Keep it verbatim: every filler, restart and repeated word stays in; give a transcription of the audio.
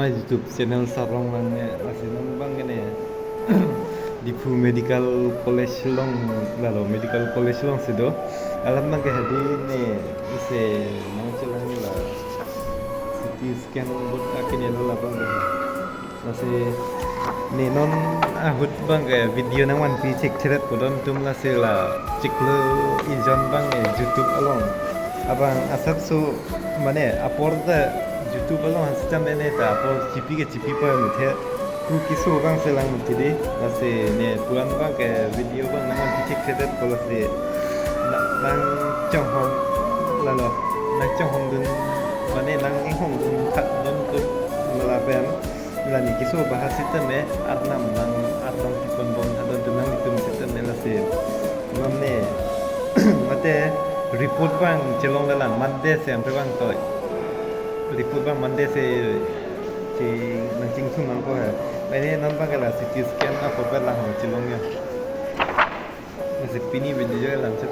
YouTube channel sarong lang ne, lasi non abang ke ne Diphu Medical College along, lalo Medical College alongsi do. Alam abang ke hadi ne isi nangchelang la C T scan board akin lo labang ke. Lasi ne non ahut abang ke video nangvanpi chek cheret pudon atum, lasi la chiklo ejon abang ke YouTube along. Abang asapso mane apor ta YouTube along ha sitame ne ta apor chipi ke chipi pa muthe. Pu keso abang si lang muti di. Lasi ne puan abang ke video abang nangvanpi chek cheret ko, lasi na-, nangchonghong lalo, nangchonghong dun mane nang-inghong dun khat don tu mala pen. La ne keso abang ha sitame arnam nang arnam tipon bom ha don tu nang itum sitame, lasi non ne mate report abang chelong le lang Monday si ang abang toi. Report abang Monday si si nangchingthum nangpo he. Mane non abang ke la C T scan apor pen lang ho chelong ya. Lasi pini video lang chet.